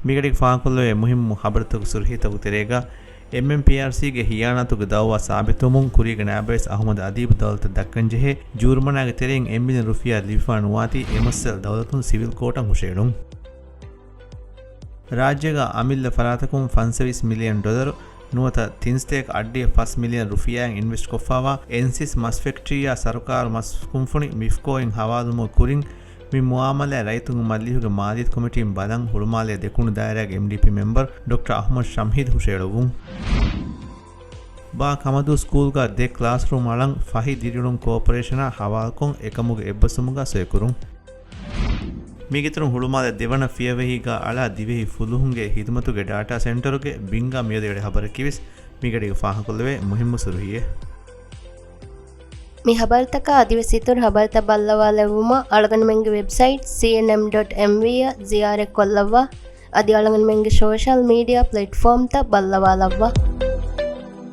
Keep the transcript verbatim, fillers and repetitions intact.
މިގަޑީގަ ފާހަގަކޮށްލެވޭ މުހިއްމު ޚަބަރުތަކުގެ ސުރުޚީތަކުގެ ތެރޭގަ، އެމްއެމްޕީއާރްސީގެ ހިޔާނާތުގެ ދައުވާ ސާބިތުވުމުން ކުރީގެ ނާއިބް ރައީސް އަޙްމަދު އަދީބު ދައުލަތަށް ދައްކަންޖެހޭ ޖޫރިމަނާގެ ތެރެއިން އެއް މިލިއަން ރުފިޔާ ލިބިފާނުވާތީ އެމްއެސްއެލް ދައުލަތުން ސިވިލް ކޯޓަށް ހުށައެޅުން. ރާއްޖޭގަ އަމިއްލަ ފަރާތަކުން ފަންސަވީސް މިލިއަން ޑޮލަރު ނުވަތަ ތިން ސަތޭކަ އަށްޑިހަ ފަސް މިލިއަން ރުފިޔާއިން އިންވެސްޓްކޮށްފާވާ އެންސިސް މަސް ފެކްޓްރީއާ ސަރުކާރު މަސް ކުންފުނި މިފްކޯއިން ހަވާލުވުމުގެ ކުރިން މި މުއާމަލާތް ރައްޔިތުންގެ މަޖިލީހުގެ މާލިޔަތު ކޮމިޓީން ބަލަން ހުޅުމާލޭ ދެކުނު ދާއިރާގެ އެމްޑީޕީ މެމްބަރު ޑޮކްޓަރ އަޙްމަދު ޝަމްހީދު ހުށައެޅުއްވުން. ބާ ކަމަދޫ ސްކޫލްގަ ދެ ކްލާސްރޫމް އަޅަން ފަހި ދިރިއުޅުން ކޯޕަރޭޝަނާ ހަވާލުކޮށް އެކަމުގެ އެއްބަސްވުމުގަ ސޮއިކުރުން. މީގެއިތުރުން ހުޅުމާލޭ ދެވަނަ ފިޔަވަހީގަ އަޅާ ދިވެހި ފުލުހުންގެ ހިދުމަތުގެ ޑާޓާ ސެންޓަރުގެ ބިންގާ މިއަދު އެޅޭ ހަބަރަކީވެސް މިގަޑީގަ ފާހަގަކޮށްލެވޭ މުހިއްމު ސުރުޚީއެއް. މި ހަބަރުތަކާ އަދިވެސް އިތުރު ހަބަރުތައް ބައްލަވާލެއްވުމަށް އަޅުގަނޑުމެންގެ ވެބްސައިޓް ސީއެންއެމް ޑޮޓް އެމްވީ އަށް ޒިޔާރަތްކޮށްލައްވާ. އަދި އަޅުގަނޑުމެންގެ ސޯޝަލް މީޑިއާ ޕްލެޓްފޯމްތައް ބައްލަވާލައްވާ.